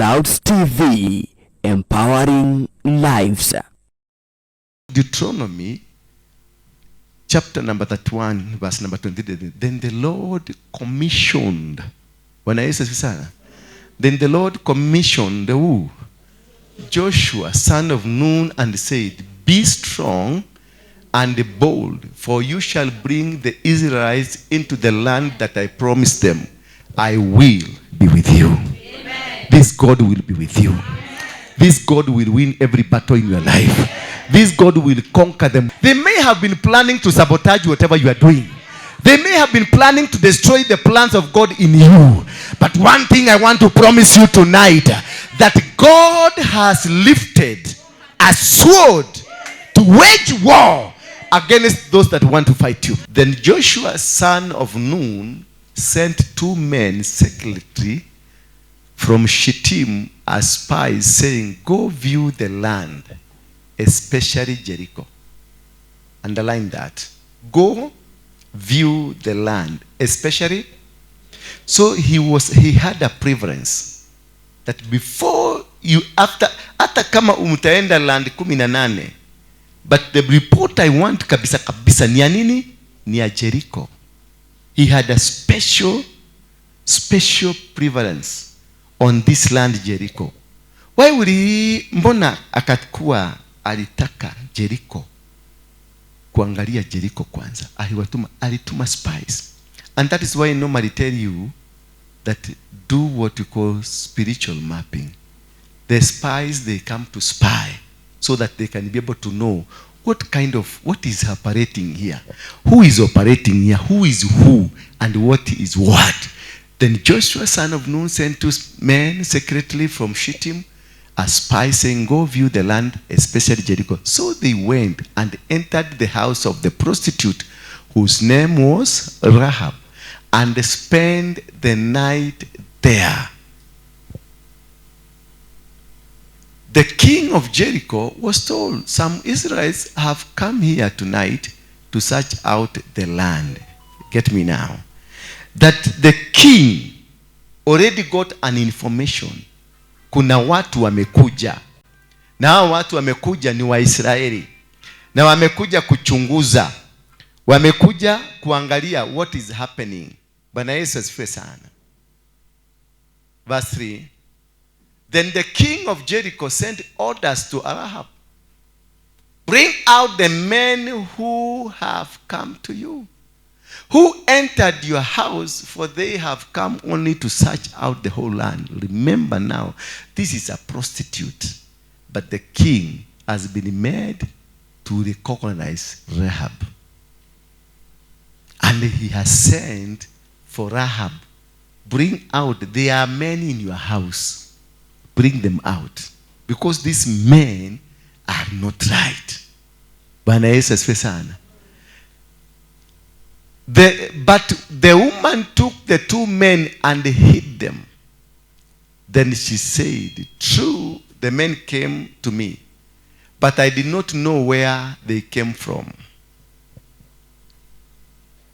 Clouds TV, empowering lives. Deuteronomy chapter number 31 verse number 23. Then the Lord commissioned. Bwana Yesu asifiwe sana. Then the Lord commissioned who? Joshua, son of Nun, and said, "Be strong and bold, for you shall bring the Israelites into the land that I promised them. I will be with you." Amen. This God will be with you. This God will win every battle in your life. This God will conquer them. They may have been planning to sabotage whatever you are doing. They may have been planning to destroy the plans of God in you. But one thing I want to promise you tonight, that God has lifted a sword to wage war against those that want to fight you. Then Joshua, son of Nun, sent two men secretly from Shittim as spies, saying, "Go view the land, especially Jericho." Underline that. Go view the land, especially. So he had a preference that before you, after, hata kama mtaenda land 18, but the report I want kabisa kabisa ni ya nini? Ni ya Jericho. He had a special preference on this land Jericho. Why would he, mbona akakuwa alitaka Jericho, kuangalia Jericho kwanza? Aliwatuma, alituma spies. And that is why I normally tell you that do what you call spiritual mapping. The spies, they come to spy so that they can be able to know what is operating here, who is operating here, who is who, and what is what. Then Joshua, son of Nun, sent two men secretly from Shittim as spies, saying, "Go view the land, especially Jericho." So they went and entered the house of the prostitute, whose name was Rahab, and spent the night there. The king of Jericho was told, "Some Israelites have come here tonight to search out the land." Get me now. That the king already got an information. Kuna watu wamekuja. Na hao watu wamekuja ni Waisraeli. Na wamekuja kuchunguza. Wamekuja kuangalia what is happening. Bwana Yesu asifiwe sana. Verse 3. Then the king of Jericho sent orders to Rahab. "Bring out the men who have come to you, who entered your house, for they have come only to search out the whole land." Remember now, this is a prostitute. But the king has been made to recognize Rahab. And he has sent for Rahab. "Bring out, there are men in your house. Bring them out. Because these men are not right." Bwana Yesu asifiwe sana. But the woman took the two men and hid them. Then she said, "True, the men came to me, but I did not know where they came from.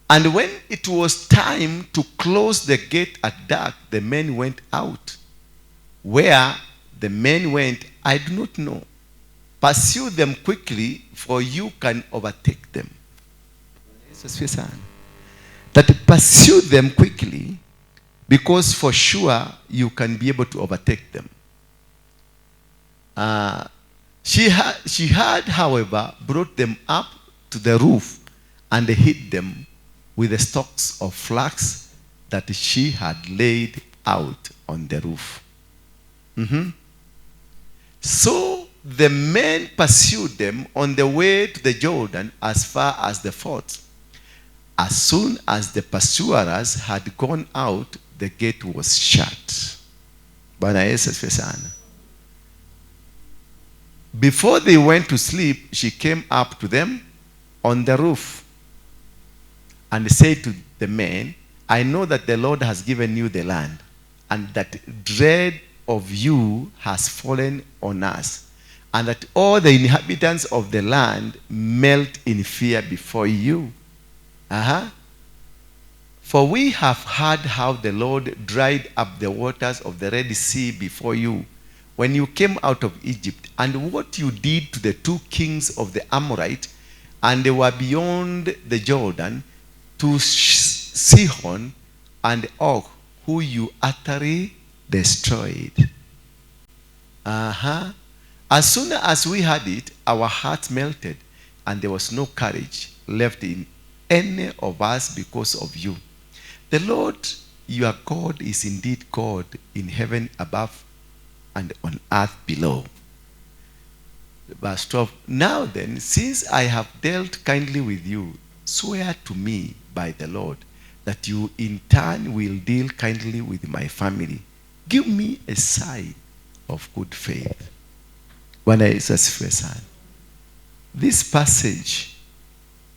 And when it was time to close the gate at dark, the men went out. Where the men went, I do not know. Pursue them quickly, for you can overtake them." That pursue them quickly, because for sure you can be able to overtake them. She had, however, brought them up to the roof and hid them with the stalks of flax that she had laid out on the roof. So the men pursued them on the way to the Jordan as far as the fort. As soon as the pursuers had gone out, the gate was shut. Bwana Yesu asifiwe sana. Before they went to sleep, she came up to them on the roof and said to the men, "I know that the Lord has given you the land, and that dread of you has fallen on us, and that all the inhabitants of the land melt in fear before you." For we have heard how the Lord dried up the waters of the Red Sea before you when you came out of Egypt, and what you did to the two kings of the Amorite, and they were beyond the Jordan, to Sihon and Og, who you utterly destroyed. As soon as we heard it, our hearts melted, and there was no courage left in any of us because of you. The Lord your God is indeed God in heaven above and on earth below. Verse 12. Now then, since I have dealt kindly with you, swear to me by the Lord that you in turn will deal kindly with my family. Give me a sign of good faith. Bwana Yesu asifiwe sana. This passage,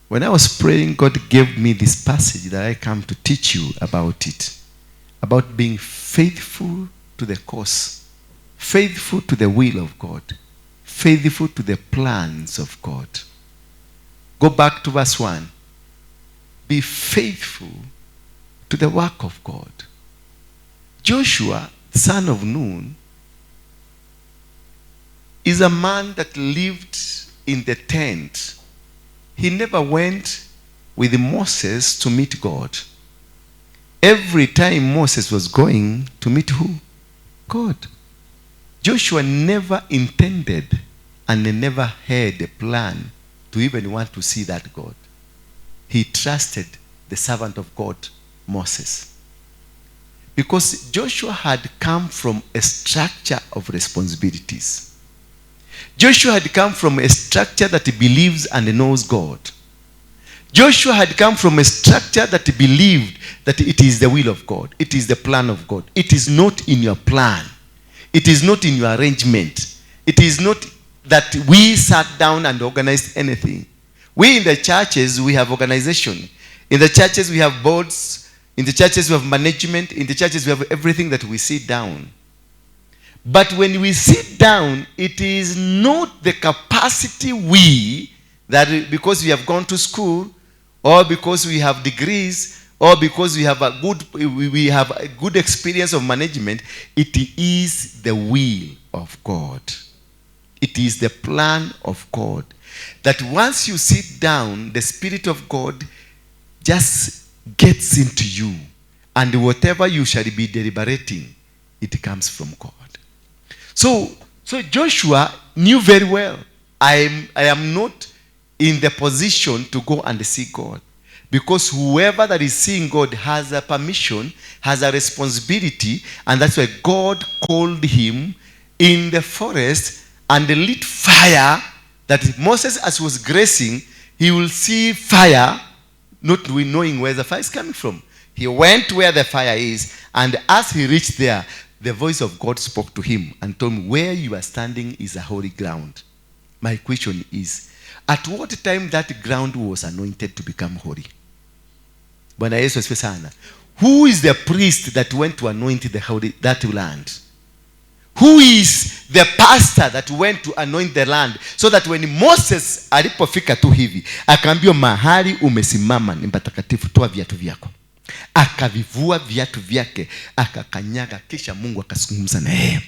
when I was praying, God gave me this passage that I come to teach you about it. About being faithful to the cause, faithful to the will of God, faithful to the plans of God. Go back to verse 1. Be faithful to the work of God. Joshua, son of Nun, is a man that lived in the tent. He never went with Moses to meet God. Every time Moses was going to meet who? God. Joshua never intended and never had a plan to even want to see that God. He trusted the servant of God, Moses. Because Joshua had come from a structure of responsibilities. Joshua had come from a structure that believes and knows God. Joshua had come from a structure that believed that it is the will of God. It is the plan of God. It is not in your plan. It is not in your arrangement. It is not that we sat down and organized anything. We in the churches, we have organization. In the churches, we have boards. In the churches, we have management. In the churches, we have everything that we sit down. But when we sit down, it is not the capacity we, that because we have gone to school, or because we have degrees, or because we have a good, we have a good experience of management. It is the will of God. It is the plan of God. That once you sit down, the Spirit of God just gets into you. And whatever you shall be deliberating, it comes from God. So Joshua knew very well, I am not in the position to go and see God. Because whoever that is seeing God has a permission, has a responsibility, and that's why God called him in the forest and lit fire, that Moses, as he was grazing, he will see fire, not knowing where the fire is coming from. He went where the fire is, and as he reached there, the voice of God spoke to him and told him, where you are standing is a holy ground. My question is, at what time that ground was anointed to become holy? Bwana Yesu asifiwe sana. Who is the priest that went to anoint the holy, that land? Who is the pastor that went to anoint the land? So that when Moses alipofika tu hivi, akaambiwa mahali umesimama ni patakatifu, toa viatu vyako. Akavivua viatu vyake, akakanyaga, kisha Mungu akazungumza na yeye.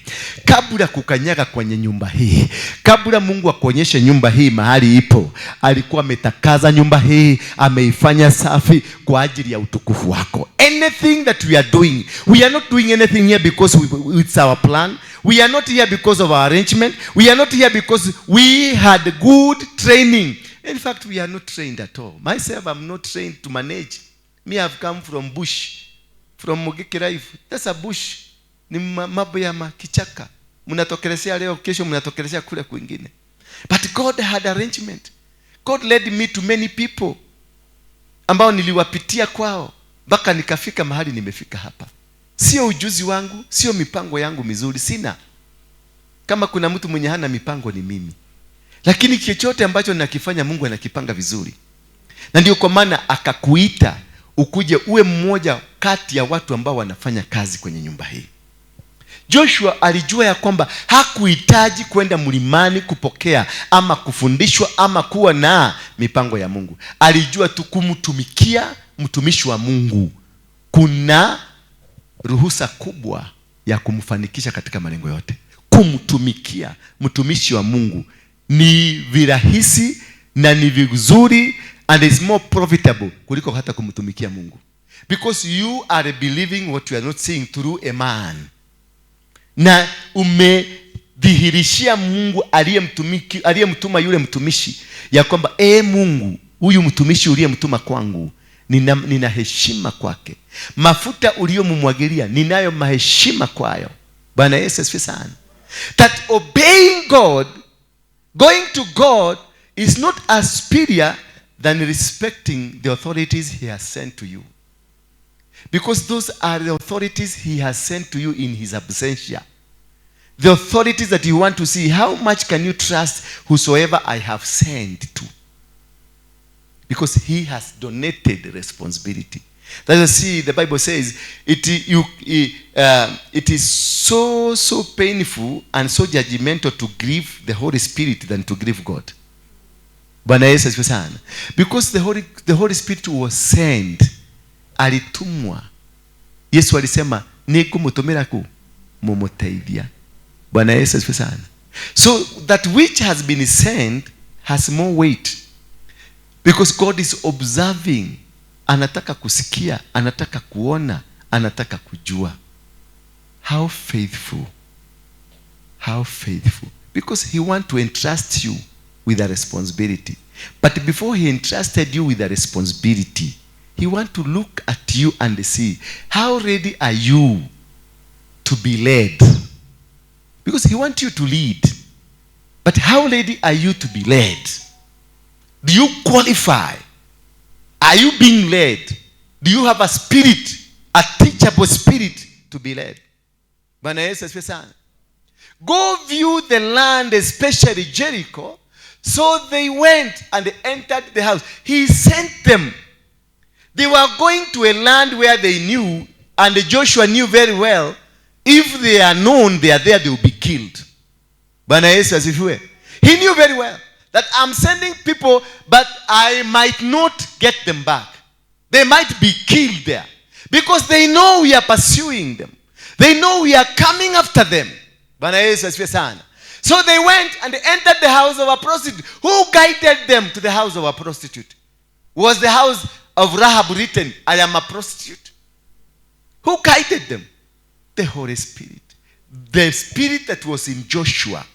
Kabla kukanyaga kwenye nyumba hii, kabla Mungu akuonyeshe nyumba hii mahali ipo, alikuwa ametakaza nyumba hii, ameifanya safi kwa ajili ya utukufu wako. Anything that we are doing, we are not doing anything here because it's our plan. We are not here because of our arrangement. We are not here because we had good training. In fact, we are not trained at all. Myself, I'm not trained to manage. Me, I've come from bush, from Mugiki life. That's a bush. Ni mambo ya makichaka. Mnatokelezea leo, kesho mnatokelezea kule kwingine. But God had arrangement. God led me to many people ambao niliwapitia kwao mpaka nikafika mahali nimefika hapa. Sio ujuzi wangu, sio mipango yangu mizuri, sina. Kama kuna mtu mwenye hana mipango ni mimi. Lakini chochote ambacho ninakifanya Mungu anakipanga vizuri. Na ndio kwa maana akakuita ukuje uwe mmoja kati ya watu ambao wanafanya kazi kwenye nyumba hii. Joshua alijua ya kwamba hakuhitaji kwenda mlimani kupokea ama kufundishwa ama kuwa na mipango ya Mungu. Alijua tu kumtumikia mtumishi wa Mungu. Kuna ruhusa kubwa ya kumfanikisha katika malengo yote. Kumtumikia mtumishi wa Mungu ni virahisi na ni vizuri and is more profitable kuliko hata kumtumikia Mungu. Because you are believing what you are not seeing through a man. Na umedhihirishia Mungu aliyemtuma yule mtumishi ya kwamba, Mungu, huyu mtumishi uliyemtuma kwangu, nina heshima kwake. Mafuta uliyomumwagilia ninayo maheshima kwayo. Bwana Yesu asifiwe sana. That obeying God, going to God is not as superior than respecting the authorities he has sent to you. Because those are the authorities he has sent to you in his absentia. The authorities that you want to see, how much can you trust whosoever I have sent to? Because he has donated responsibility. That's why, see, the Bible says it is so painful and so judgmental to grieve the Holy Spirit than to grieve God. Bwana Yesu asifiwe sana. Because the Holy Spirit was sent, alitumwa. Yesu alisema nikumutumira ku mumuteithia. Bwana Yesu asifiwe sana. So that which has been sent has more weight. Because God is observing. Anataka kusikia, anataka kuona, anataka kujua. How faithful. How faithful. Because he wants to entrust you with a responsibility. But before he entrusted you with a responsibility, he wants to look at you and see, how ready are you to be led? Because he wants you to lead. But how ready are you to be led? Do you qualify? Are you being led? Do you have a spirit, a teachable spirit to be led? Bwana Yesu asifiwe sana. Go view the land, especially Jericho. So they went and entered the house. He sent them. They were going to a land where they knew, and Joshua knew very well, if they are known, they are there, they will be killed. Bwana Yesu asifiwe. He knew very well that I'm sending people, but I might not get them back. They might be killed there. Because they know we are pursuing them. They know we are coming after them. Bwana Yesu asifiwe sana. So they went and entered the house of a prostitute. Who guided them to the house of a prostitute? Was the house of Rahab written, I am a prostitute? Who guided them? The Holy Spirit. The spirit that was in Joshua.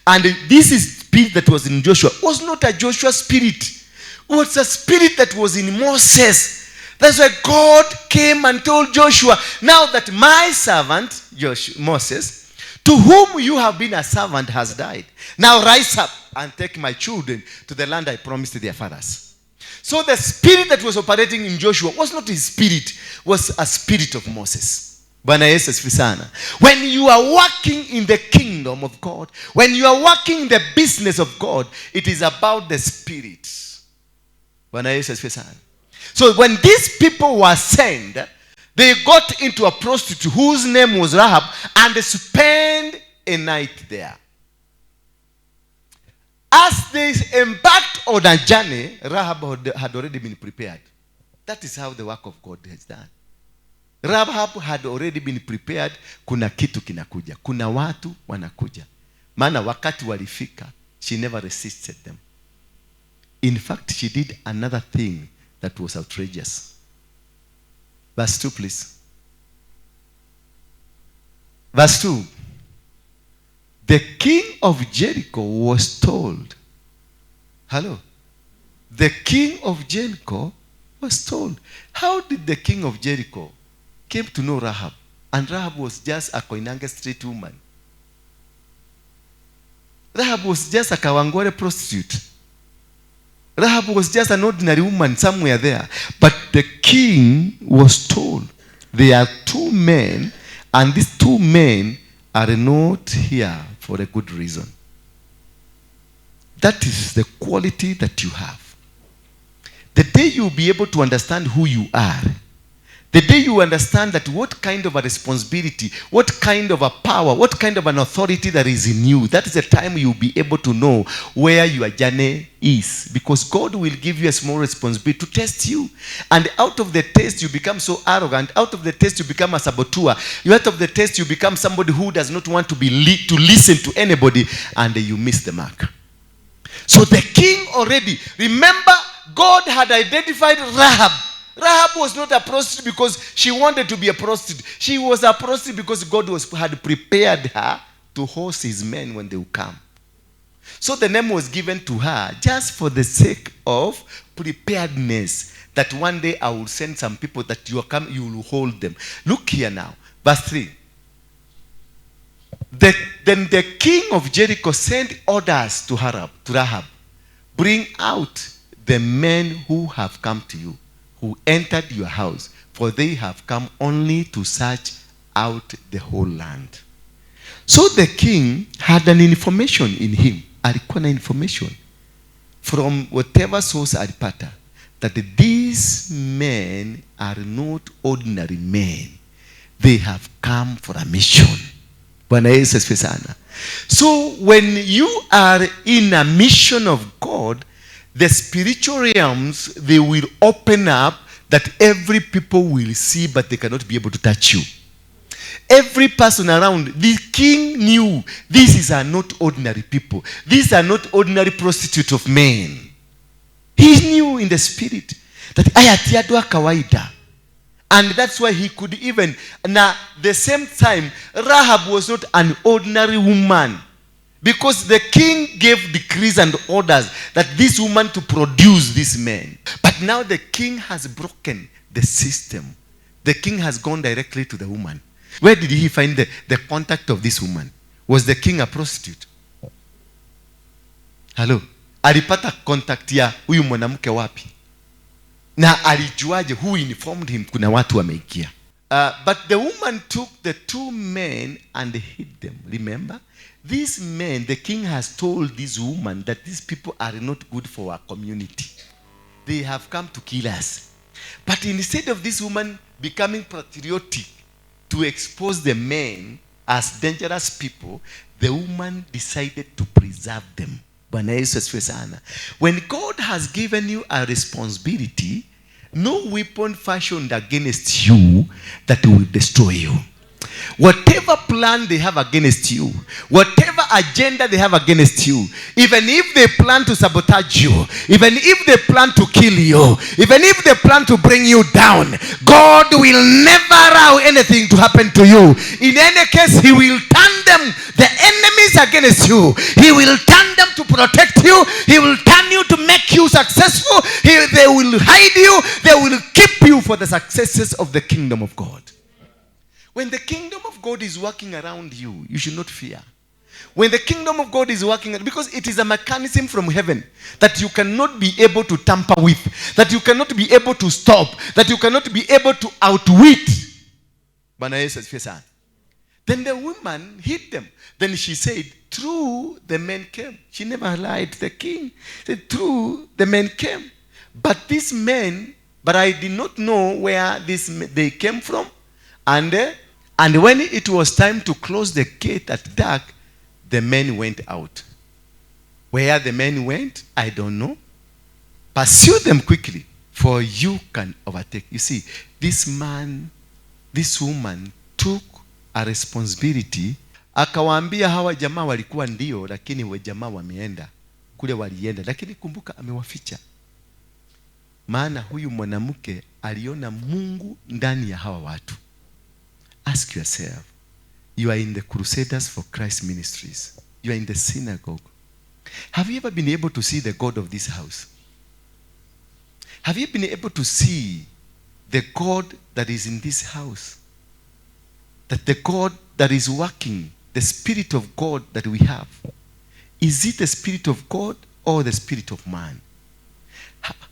And this is spirit that was in Joshua was not a Joshua spirit. It was a spirit that was in Moses. That's why God came and told Joshua, now that my servant, Joshua, Moses, to whom you have been a servant, has died. Now rise up and take my children to the land I promised their fathers. So the spirit that was operating in Joshua was not his spirit, was a spirit of Moses. Bwana Yesu asifiwe sana. When you are working in the kingdom of God, when you are working in the business of God, it is about the spirit. Bwana Yesu asifiwe sana. So when these people were sent, they got into a prostitute whose name was Rahab, and they spent a night there. As they embarked on a journey, Rahab had already been prepared. That is how the work of God has done. Rahab had already been prepared. Kuna kitu kinakuja. Kuna watu wanakuja. Maana wakati walifika, she never resisted them. In fact, she did another thing that was outrageous. Verse 2, please. Verse 2. The king of Jericho was told. Hello. The king of Jericho was told. How did the king of Jericho came to know Rahab? And Rahab was just a Koinange street woman. Rahab was just a Kawangware prostitute. Rahab was just an ordinary woman somewhere there. But the king was told, there are two men, and these two men are not here for a good reason. That is the quality that you have. The day you'll be able to understand who you are, The day you understand that what kind of a responsibility, what kind of a power, what kind of an authority that is in you, that is the time you'll be able to know where your journey is. Because God will give you a small responsibility to test you. And out of the test, you become so arrogant. Out of the test, you become a saboteur. Out of the test, you become somebody who does not want to be to listen to anybody, and you miss the mark. So the king already, remember, God had identified Rahab. Rahab was not a prostitute because she wanted to be a prostitute. She was a prostitute because God had prepared her to host his men when they would come. So the name was given to her just for the sake of preparedness, that one day I will send some people that you are come, you will hold them. Look here now, verse 3. Then the king of Jericho sent orders to Rahab, bring out the men who have come to you, who entered your house, for they have come only to search out the whole land. So the king had an information in him. Alikuwa na information from whatever source alipata, that these men are not ordinary men. They have come for a mission. Bwana Yesu asifiwe sana. So when you are in a mission of God, the spiritual realms, they will open up that every people will see, but they cannot be able to touch you. Every person around, the king knew these are not ordinary people. These are not ordinary prostitutes of men. He knew in the spirit that aya ti andũ a kawaida. And that's why he could even, now the same time, Rahab was not an ordinary woman. Because the king gave decrees and orders that this woman to produce this man. But now the king has broken the system. The king has gone directly to the woman. Where did he find the contact of this woman? Was the king a prostitute? Hello? Alipata contact ya huyu mwanamke wapi? Na alijuaje? Who informed him kuna watu wameingia? But the woman took the two men and hid them. Remember? These men, the king has told this woman that these people are not good for our community. They have come to kill us. But instead of this woman becoming patriotic to expose the men as dangerous people, the woman decided to preserve them. Bwana Yesu asifiwe sana. When God has given you a responsibility, no weapon fashioned against you that will destroy you. Whatever plan they have against you, whatever agenda they have against you, even if they plan to sabotage you, even if they plan to kill you, even if they plan to bring you down, God will never allow anything to happen to you. In any case, he will turn them, the enemies against you, he will turn them to protect you, he will turn you to make you successful, they will hide you, they will keep you for the successes of the kingdom of God. When the kingdom of God is working around you, you should not fear. When the kingdom of God is working, because it is a mechanism from heaven that you cannot be able to tamper with, that you cannot be able to stop, that you cannot be able to outwit. Bwana Yesu asifiwe sana. Then the woman hid them. Then she said, true, the men came. She never lied to the king. She said, true, the men came. But these men, but I did not know where they came from. And when it was time to close the gate at dark, the men went out. Where the men went, I don't know. Pursue them quickly, for you can overtake. You see, this woman took a responsibility. Akawaambia hawa jamaa walikuwa ndio, lakini wa jamaa wameenda kule walienda, lakini kumbuka amewaficha. Maana huyu mwanamke aliona Mungu ndani ya hawa watu. Ask yourself, you are in the Crusaders for Christ Ministries. You are in the synagogue. Have you ever been able to see the God of this house? Have you been able to see the God that is in this house? That the God that is working, the Spirit of God that we have, is it the Spirit of God or the spirit of man?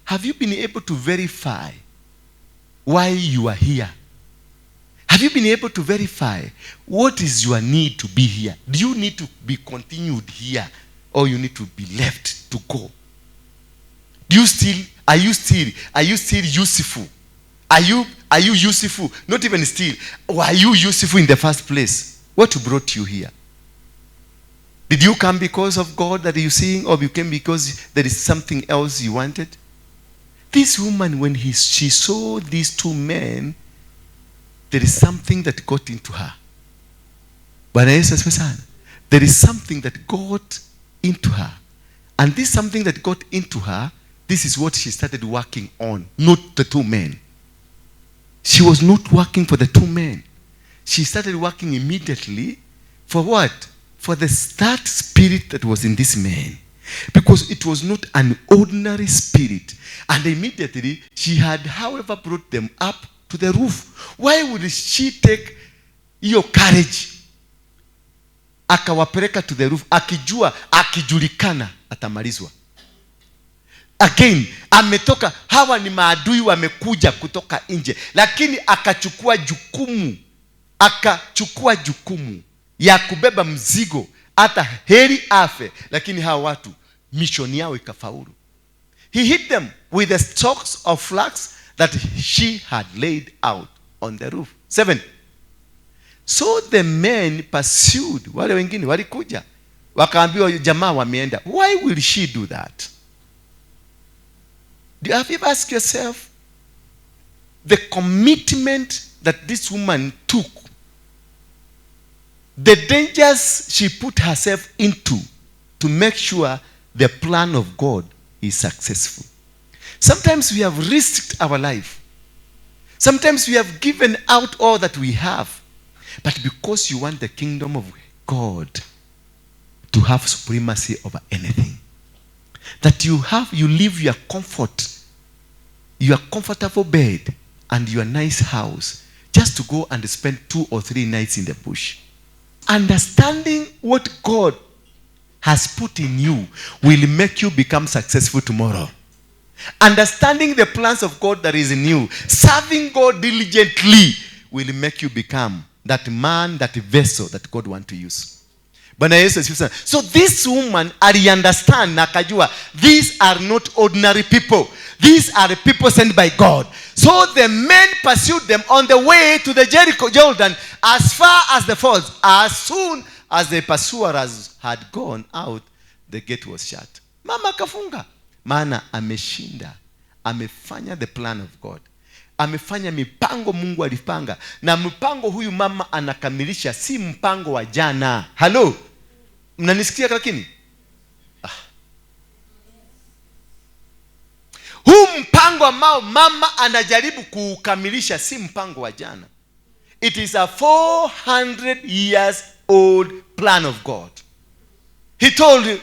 Have you been able to verify why you are here? Have you been able to verify what is your need to be here? Do you need to be continued here or you need to be left to go? Are you still useful? Are you useful? Not even steal. Were you useful in the first place? What brought you here? Did you come because of God that you're seeing, or you came because there is something else you wanted? This woman, when she saw these two men, there is something that got into her. Bwana Yesu asifiwe sana. There is something that got into her. And this something that got into her, this is what she started working on, not the two men. She was not working for the two men. She started working immediately for what? For that spirit that was in this man. Because it was not an ordinary spirit. And immediately, she had, however, brought them up to the roof. Why would she take hiyo courage? Akawapeleka to the roof, akijua, akijulikana, atamalizwa. Again, ametoka, hawa ni maadui wamekuja kutoka nje. Lakini akachukua jukumu ya kubeba mzigo, hata heri afe, lakini hawa watu mission yao ikafaulu. He hit them with the stalks of flax that she had laid out on the roof. 7. So the men pursued. Wale wengine walikuja, wakaambiwa jamaa wameenda. Why will she do that? Do you have you ever asked yourself the commitment that this woman took, the dangers she put herself into to make sure the plan of God is successful? Sometimes we have risked our life. Sometimes we have given out all that we have. But because you want the kingdom of God to have supremacy over anything, that you leave your comfort, your comfortable bed, and your nice house just to go and spend 2 or 3 nights in the bush. Understanding what God has put in you will make you become successful tomorrow. Understanding the plans of God that is in you, serving God diligently will make you become that man, that vessel that God wants to use. Bwana Yesu asifiwe sana. So this woman aliunderstand na akajua these are not ordinary people. These are people sent by God. So the men pursued them on the way to the Jericho Jordan as far as the falls. As soon as the pursuers had gone out, the gate was shut. Mama akafunga. Maana ameshinda. Amefanya the plan of God. Amefanya mipango Mungu alipanga. Na mpango huyu mama anakamilisha, si mpango wa jana. Hello? Mnanisikia lakini? Huu mpango ambao mama anajaribu kuukamilisha si mpango wa jana. It is a 400 years old plan of God. He told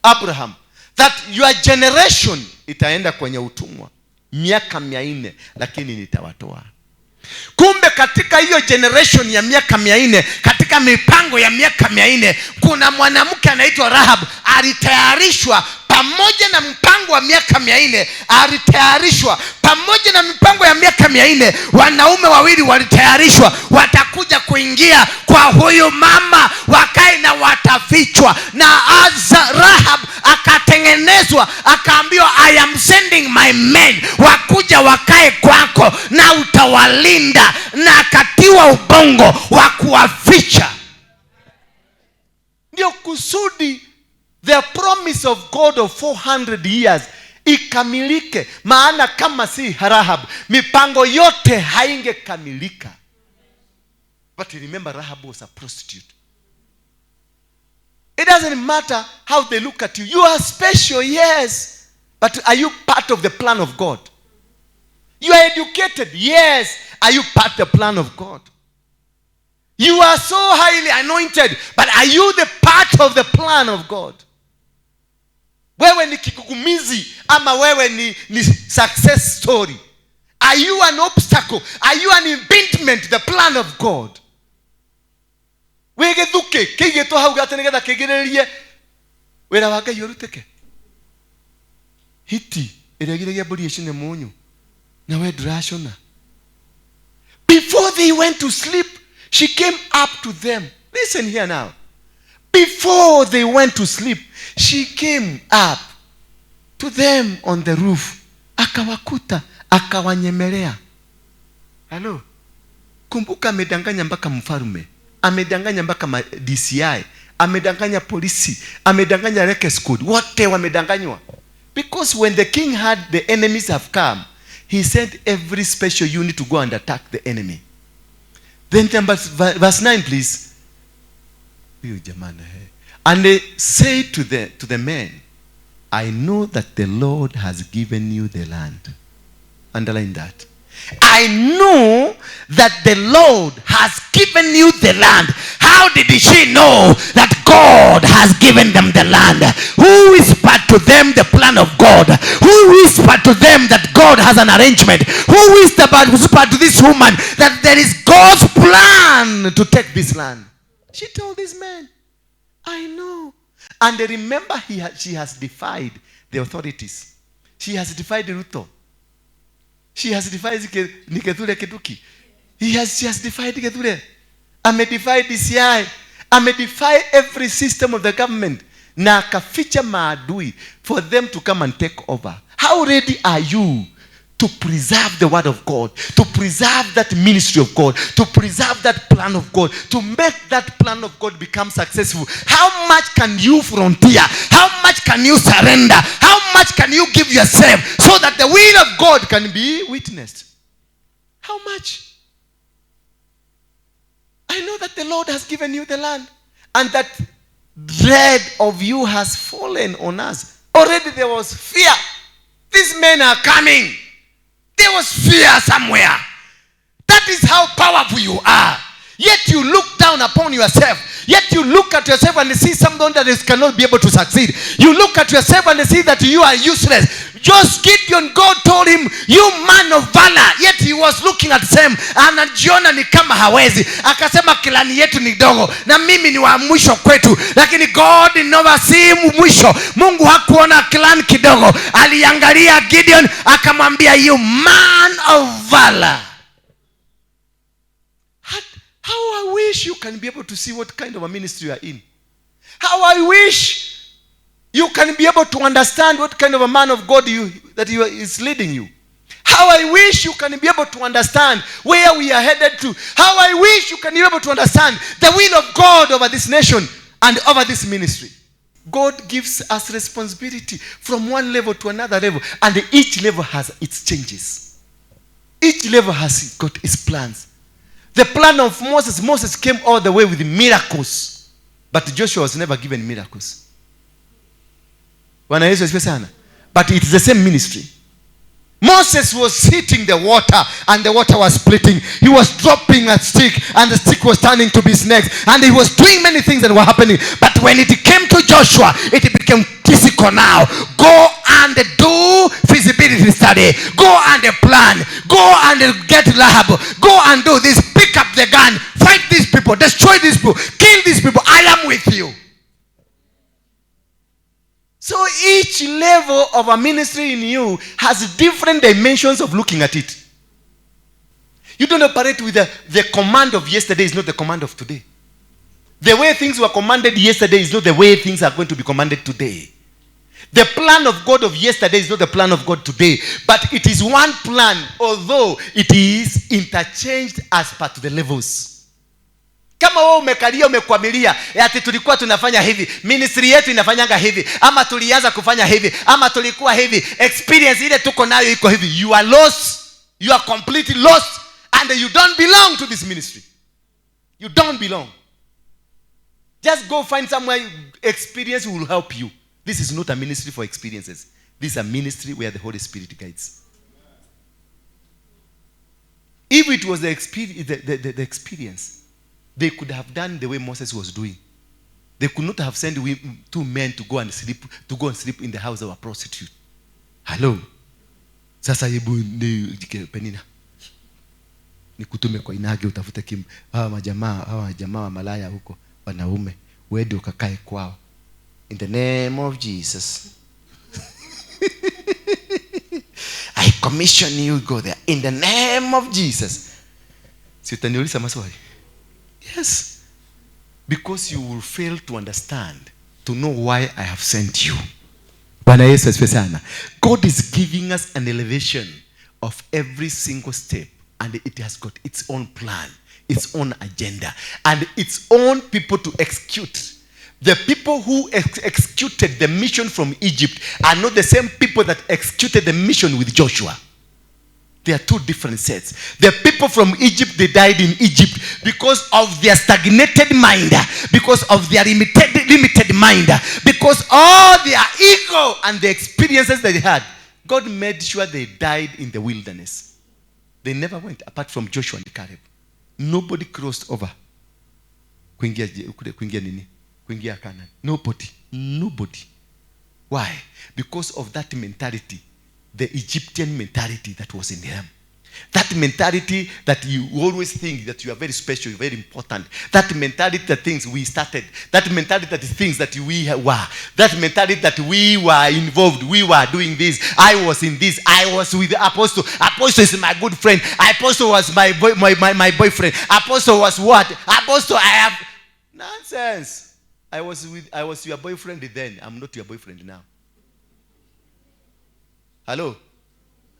Abraham that your generation itaenda kwenye utumwa miaka mia nne, lakini nitawatoa. Kumbe katika hiyo generation ya miaka mia nne, katika mipango ya miaka mia nne, kuna mwanamke anaitwa Rahab alitayarishwa pamoja na mpango wa miaka mia nne, alitayarishwa pamoja na mipango ya miaka mia nne. Wanaume wawili walitayarishwa watakuja kuingia kwa huyu mama, wakae na watafichwa. Na Rahab akatengenezwa, akaambiwa I am sending my men, wakuja wakae kwako na utawalinda, na akatiwa ubongo wa kuwaficha. Ndio kusudi the promise of God of 400 years ikamilike. Maana kama si Rahab, mipango yote haingekamilika. But remember, Rahab was a prostitute. It doesn't matter how they look at you. You are special, yes. But are you part of the plan of God? You are educated, yes. Are you part of the plan of God? You are so highly anointed, but are you the part of the plan of God? Wewe ni kigugumizi ama wewe ni success story? Are you an obstacle? Are you an impediment to the plan of God? Wĩgĩthuke, kĩigĩtwo hau atĩ nĩgetha kĩgirĩrĩrie wĩra wa Ngai ũrutĩke. Hiti ĩrĩa ĩgiragia mbũri ĩcine mũnyũ, na we ndũracũna. Before they went to sleep, she came up to them. Listen here now. Before they went to sleep, she came up to them on the roof. Akawakuta, akawanyemelea. Hello. Kumbuka amedanganya mpaka mfalme, amedanganya mpaka DCI, amedanganya polisi, amedanganya Recce Squad, wote wamedanganywa. Because when the king heard the enemies have come, he sent every special unit to go and attack the enemy. Then verse 9, please. Huyu jamani, eh. And they say to the men, "I know that the Lord has given you the land." Underline that. I know that the Lord has given you the land. How did she know that God has given them the land? Who whispered to them the plan of God? Who whispered to them that God has an arrangement? Who whispered to this woman that there is God's plan to take this land? She told this man, "I know." And remember, she has defied the authorities. She has defied Ruto. She has defied ni Kithure Kindiki. She has defied Kithure. Amedefy DCI. Amedefy every system of the government. Na akaficha maadui for them to come and take over. How ready are you to preserve the word of God, to preserve that ministry of God, to preserve that plan of God, to make that plan of God become successful? How much can you frontier? How much can you surrender? How much can you give yourself so that the will of God can be witnessed? How much? I know that the Lord has given you the land and that dread of you has fallen on us. Already there was fear. These men are coming. There was fear somewhere. That is how powerful you are. Yet you look down upon yourself. Yet you look at yourself and see someone that is cannot be able to succeed. You look at yourself and see that you are useless. Just Gideon, God told him, "You man of valor." Yet he was looking at them, anajiona ni kama hawezi. Akasema, "Clan yetu ni dogo na mimi ni wa mwisho kwetu." Lakini God never see mwisho. Mungu hakuona clan kidogo. Aliangalia Gideon akamwambia, "You man of valor." How I wish you can be able to see what kind of a ministry you are in. How I wish you can be able to understand what kind of a man of God you, that you are, is leading you. How I wish you can be able to understand where we are headed to. How I wish you can be able to understand the will of God over this nation and over this ministry. God gives us responsibility from one level to another level, and each level has its changes. Each level has got its plans. The plan of Moses, Moses came all the way with miracles. But Joshua was never given miracles. Bwana Yesu asifiwe sana. But it's the same ministry. Moses was hitting the water and the water was splitting. He was dropping a stick and the stick was turning to be snakes. And he was doing many things that were happening. But when it came to Joshua, it became physical now. Go and do feasibility study. Go and plan. Go and get Rahab. Go and do this. Pick up the gun. Fight these people. Destroy these people. Kill these people. I am with you. So each level of a ministry in you has different dimensions of looking at it. You don't operate with the command of yesterday is not the command of today. The way things were commanded yesterday is not the way things are going to be commanded today. The plan of God of yesterday is not the plan of God today. But it is one plan, although it is interchanged as per to the levels. Kama wewe umekalia, umekwamilia ati tulikuwa tunafanya hivi, ministry yetu inafanyanga hivi, ama tulianza kufanya hivi, ama tulikuwa hivi, experience ile tuko nayo iko hivi, you are lost. You are completely lost and you don't belong to this ministry. You don't belong. Just go find somewhere experience will help you. This is not a ministry for experiences. This is a ministry where the Holy Spirit guides. If it was the experience, they could have done the way Moses was doing. They could not have sent two men to go and sleep, to go and sleep in the house of a prostitute. Hello. Sasa hebu ni Penina, nikutume kwa Inage utafute kim hawa majamaa wa malaya huko, wanaume, uende ukakae kwao. In the name of Jesus. I commission you, go there. In the name of Jesus. Si utaniuliza maswali? Yes. Because you will fail to understand, to know why I have sent you. Bwana Yesu asifiwe sana. God is giving us an elevation of every single step. And it has got its own plan, its own agenda, and its own people to execute. The people who executed the mission from Egypt are not the same people that executed the mission with Joshua. They are two different sets. The people from Egypt, they died in Egypt because of their stagnated mind, because of their limited mind, because all their ego and the experiences that they had. God made sure they died in the wilderness. They never went, apart from Joshua and Caleb. Nobody crossed over. Kuingia nini? Kuingia Canaan. Nobody. Nobody. Why? Because of that mentality. The Egyptian mentality that was in them. That mentality that you always think that you are very special, you're very important. That mentality that thinks we started. That mentality that thinks that we were. That mentality that we were involved. We were doing this. I was in this. I was with the apostle. Apostle is my good friend. Apostle was my boyfriend. Apostle was what? Apostle, I have... Nonsense. I was your boyfriend then. I'm not your boyfriend now. Hello?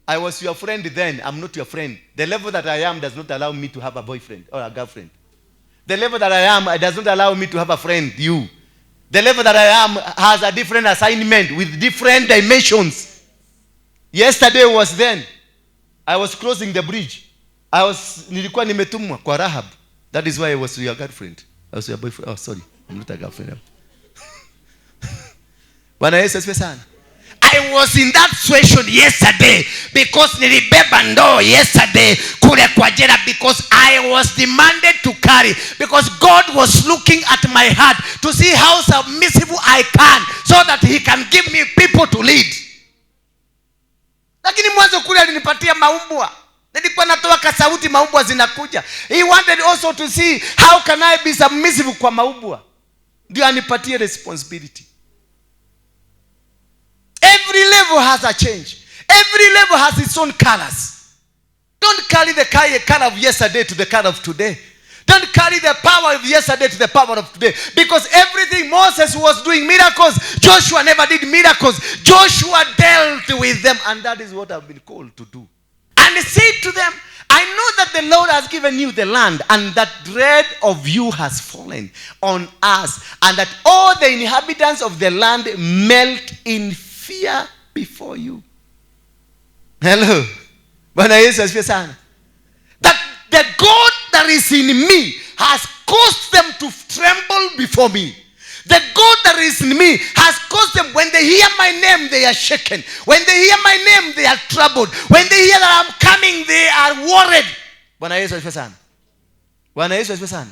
I was your friend then. I'm not your friend. The level that I am does not allow me to have a boyfriend or a girlfriend. The level that I am does not allow me to have a friend, you. The level that I am has a different assignment with different dimensions. Yesterday was then. I was crossing the bridge. Nilikuwa nimetumwa kwa Rahab. That is why I was your girlfriend. I was your boyfriend. Oh, sorry. I'm not a girlfriend. Bwana Yesu asifiwe sana. I was in that situation yesterday because nilibeba ndoo yesterday kule kwa jela because I was demanded to carry, because God was looking at my heart to see how submissive I can so that he can give me people to lead. Lakini mwanzo kule alinipatia maumbwa. Nilikuwa natoa kasauti, maumbwa zinakuja. He wanted also to see how can I be submissive kwa maumbwa. Ndio anipatie responsibility. Every level has a change. Every level has its own colors. Don't carry the color of yesterday to the color of today. Don't carry the power of yesterday to the power of today. Because everything Moses was doing miracles, Joshua never did miracles. Joshua dealt with them, and that is what I've been called to do. And say to them, I know that the Lord has given you the land, and that dread of you has fallen on us, and that all the inhabitants of the land melt in fear before you. Hello. Bwana Yesu asifiwe sana. That the God that is in me has caused them to tremble before me. The God that is in me has caused them, when they hear my name, they are shaken. When they hear my name, they are troubled. When they hear that I'm coming, they are worried. Bwana Yesu asifiwe sana. Bwana Yesu asifiwe sana.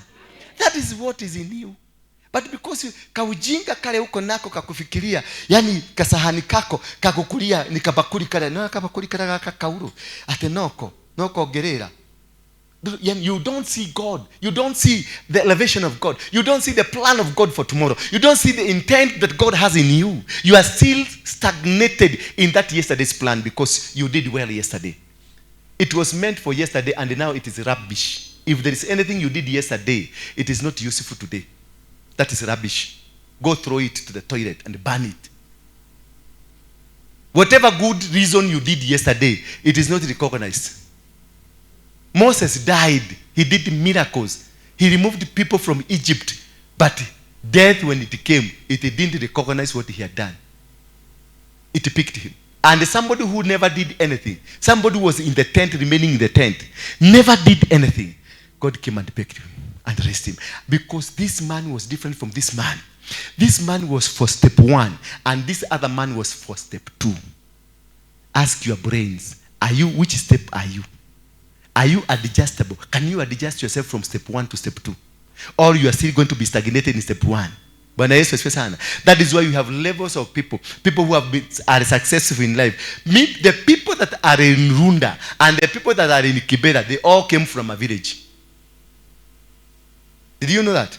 That is what is in you. But because kaujinga kale uko nako kakufikiria, yani kasahani kako kakukulia ni kabakuli kale, na kabakuli kale kakauru ate noko gerera. You don't see God. You don't see the elevation of God. You don't see the plan of God for tomorrow. You don't see the intent that God has in you. You are still stagnated in that yesterday's plan because you did well yesterday. It was meant for yesterday and now it is rubbish. If there is anything you did yesterday, it is not useful today. That is rubbish. Go throw it to the toilet and burn it. Whatever good reason you did yesterday, it is not recognized. Moses died. He did miracles. He removed people from Egypt. But death, when it came, it didn't recognize what he had done. It picked him. And somebody who never did anything, somebody who was in the tent, remaining in the tent, never did anything, God came and picked him and raised him. Because this man was different from this man. This man was for step 1, and this other man was for step 2. Ask your brains, which step are you? Are you adjustable? Can you adjust yourself from step 1 to step 2? Or you are still going to be stagnated in step 1? Bwana Yesu asifiwe sana. That is why you have levels of people. People who are successful in life. Meet the people that are in Runda and the people that are in Kibera. They all came from a village. Did you know that?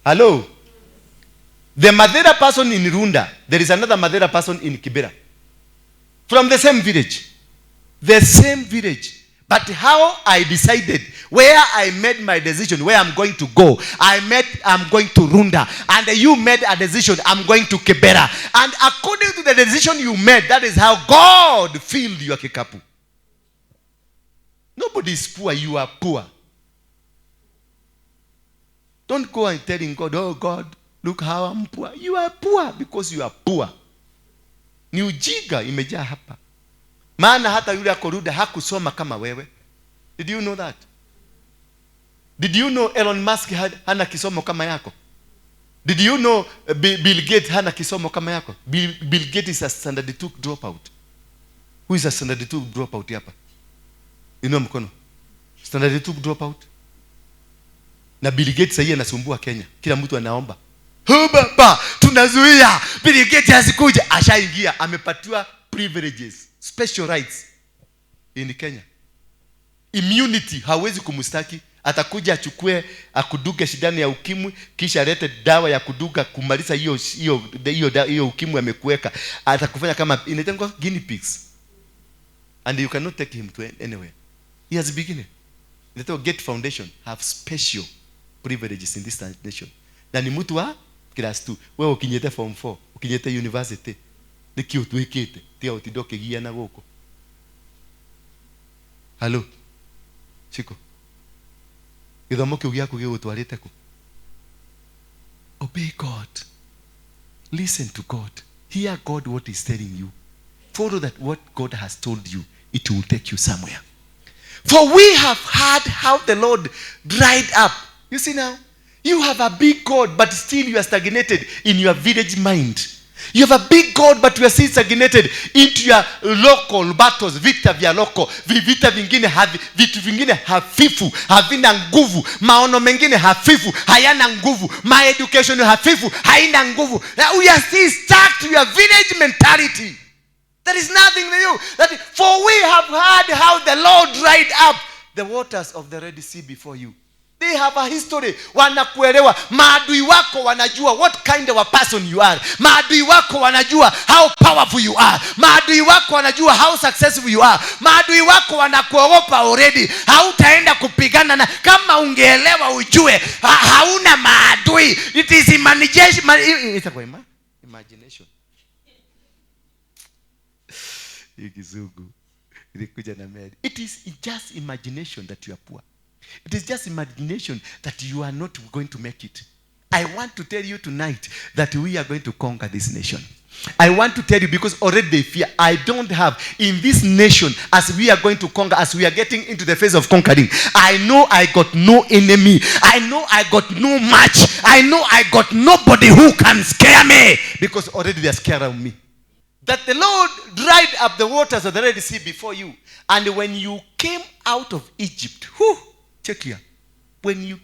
Hello? The Mathera person in Runda, there is another Mathera person in Kibera. From the same village. The same village. But how I decided, where I made my decision, where I'm going to go, I'm going to Runda. And you made a decision, I'm going to Kibera. And according to the decision you made, that is how God filled your kikapu. Nobody is poor, you are poor. Don't go and telling God, oh God, look how I'm poor. You are poor because you are poor. Ni ujinga imejaa hapa. Maana hata yule akoruda hakusoma kama wewe. Did you know that? Did you know Elon Musk hana kisomo kama yako? Did you know Bill Gates hana kisomo kama yako? Bill Gates is a standard 2 dropout. Who is a standard 2 dropout hapa? Inua mkono. Standard 2 dropout. Na Bill Gates sasa anasumbua Kenya. Kila mtu anaomba. Baba, tunazuia Bill Gates asikuja. Ashaingia, amepatiwa privileges, special rights in Kenya. Immunity, hawezi kumstaki. Atakuja achukue akuduge shidani ya ukimwi, kisha alete dawa ya kuduga kumaliza hiyo ukimwi amekuweka. Atakufanya kama inaitwa guinea pigs. And you cannot take him to anywhere. He has beginning. Inaitwa Gates Foundation have special privileges in this nation. Na ni mtu wa class 2. Wewe ukinyete form 4, ukinyete university, niki utwikite, tia utidoke gia na goko. Hello. Chiko. Githomo kiu giaku gigutwarite ku? Obey God. Listen to God. Hear God what is telling you. Follow that what God has told you. It will take you somewhere. For we have heard how the Lord dried up. You see now? You have a big God, but still you are stagnated in your village mind. You have a big God, but you are still stagnated into your local battles, vita vya local, vita vingine havi, vitu vingine hafifu, havina nguvu, maono mengine hafifu, hayana nguvu, my education hafifu, haina nguvu. We are still stuck to your village mentality. There is nothing new. That, for we have heard how the Lord dried up the waters of the Red Sea before you. They have a history. Wanakuelewa. Maadui wako wanajua what kind of a person you are. Maadui wako wanajua how powerful you are. Maadui wako wanajua how successful you are. Maadui wako wanakuogopa already. Hautaenda kupigana na, kama ungeelewa ujue, hauna maadui. It is imagination. Imagination. Hii kizungu ilikuja na meli. It is just imagination that you are poor. It is just imagination that you are not going to make it. I want to tell you tonight that we are going to conquer this nation. I want to tell you because already they fear. I don't have in this nation, as we are going to conquer, as we are getting into the phase of conquering, I know I got no enemy. I know I got no match. I know I got nobody who can scare me, because already they are scared of me. That the Lord dried up the waters of the Red Sea before you. And when you came out of Egypt, whew, check here.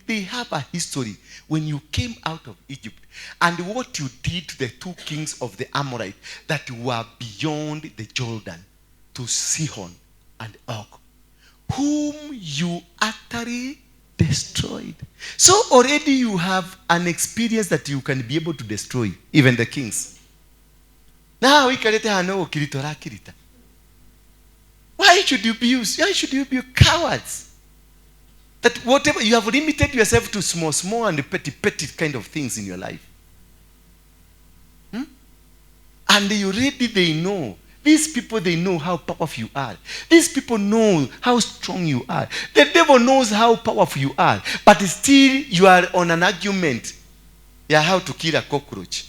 They have a history. When you came out of Egypt, and what you did to the two kings of the Amorite that were beyond the Jordan, to Sihon and Og, whom you utterly destroyed. So already you have an experience that you can be able to destroy even the kings. Now we can hano kirito rakirita. Why should you be used? Why should you be cowards? That whatever you have limited yourself to small, small and petty, petty kind of things in your life. And you already, they know. These people, they know how powerful you are. These people know how strong you are. The devil knows how powerful you are. But still, you are on an argument. Yeah, how to kill a cockroach.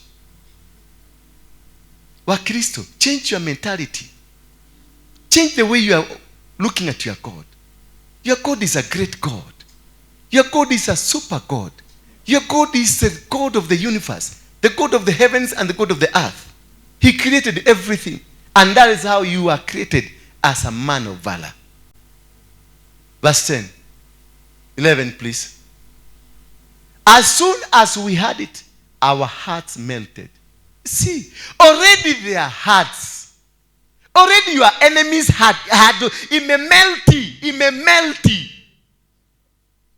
Wakristo, change your mentality. Change the way you are looking at your God. Your God is a great God. Your God is a super God. Your God is the God of the universe, the God of the heavens and the God of the earth. He created everything. And that is how you are created as a man of valor. Verse 10. 11, please. As soon as we heard it, our hearts melted. See, already their hearts, already your enemies had imemelti, imemelti.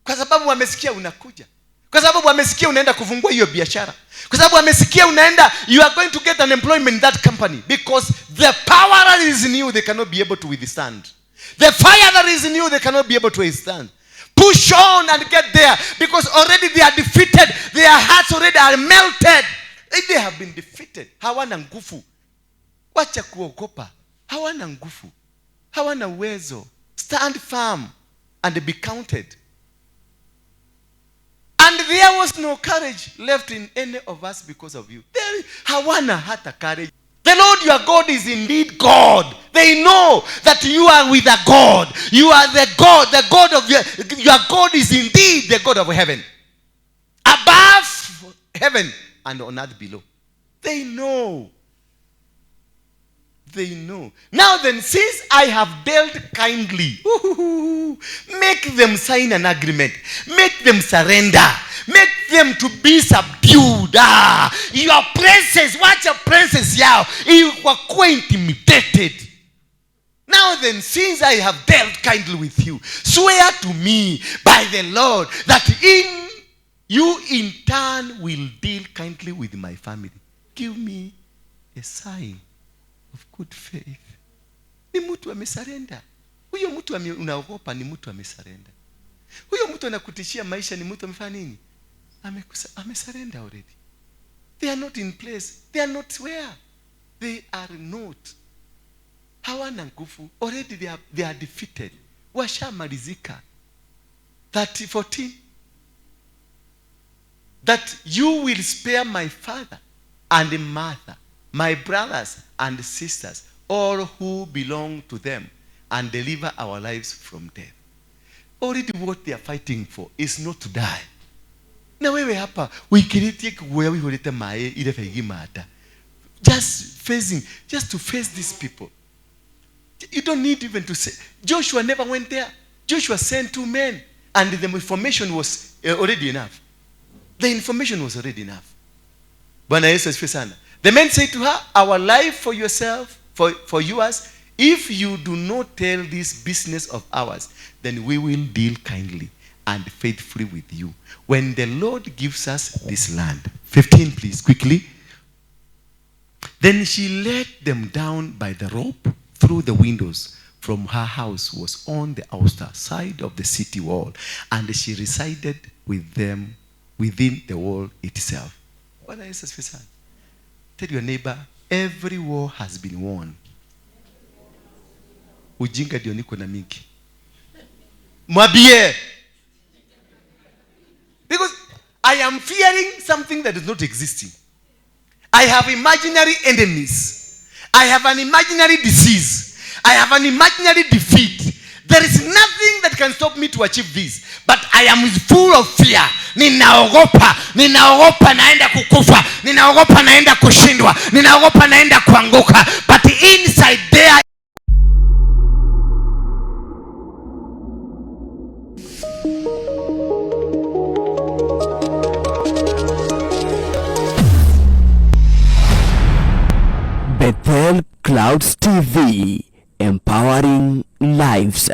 Kwa sababu wamesikia unakuja. Kwa sababu wamesikia unaenda kufungua hiyo biashara. Kwa sababu wamesikia unaenda, you are going to get an employment in that company. Because the power that is in you, they cannot be able to withstand. The fire that is in you, they cannot be able to withstand. Push on and get there. Because already they are defeated. Their hearts already are melted. They have been defeated. Hawana nguvu. Wacha kuogopa. Hawana nguvu. Hawana uwezo. Stand firm. and be counted. And there was no courage left in any of us because of you. There, hawana hata courage. The Lord your God is indeed God. They know that you are with a God. You are the God of your God is indeed the God of heaven. Above heaven and on earth below. They know. They know. Now then, since I have dealt kindly, make them sign an agreement. Make them surrender. Make them to be subdued. Your presence, watch your presence yao, wakuwe intimidated. Now then, since I have dealt kindly with you, swear to me by the Lord that in you in turn will deal kindly with my family. Give me a sign of good faith. Ni mtu amesurrender. Huyo mtu unaogopa ni mtu amesurrender. Huyo mtu anakutishia maisha ni mtu amefanya nini? Amesurrender already. They are not in place. They are not where. They are not. Hawana nguvu. Already they are defeated. Washamalizika. 30:14. That you will spare my father and mother, my brothers and sisters, all who belong to them, and deliver our lives from death. Already what they are fighting for is not to die. Na wewe hapa uikiritie kugoya wihurite mae ile fegi mata. Just to face these people. You don't need even to say. Joshua never went there. Joshua sent 2 men, and the information was already enough. The information was already enough. Bwana Yesu asifiwe sana. The men said to her, our life for yourself, for yours, if you do not tell this business of ours, then we will deal kindly and faithfully with you. When the Lord gives us this land. 15, please, quickly. Then she let them down by the rope through the windows from her house was on the outer side of the city wall, and she resided with them within the wall itself. Bwana Yesu asifiwe sana. Tell your neighbor, every war has been won. Ujinga ndio niko na mingi. Mwambie. Because I am fearing something that is not existing. I have imaginary enemies. I have an imaginary disease. I have an imaginary defeat. There is nothing that can stop me to achieve this. But I am full of fear. Ninaogopa. Ninaogopa naenda kukufa. Ninaogopa naenda kushindwa. Ninaogopa naenda kuanguka. But inside there. Bethel Clouds TV, empowering lives.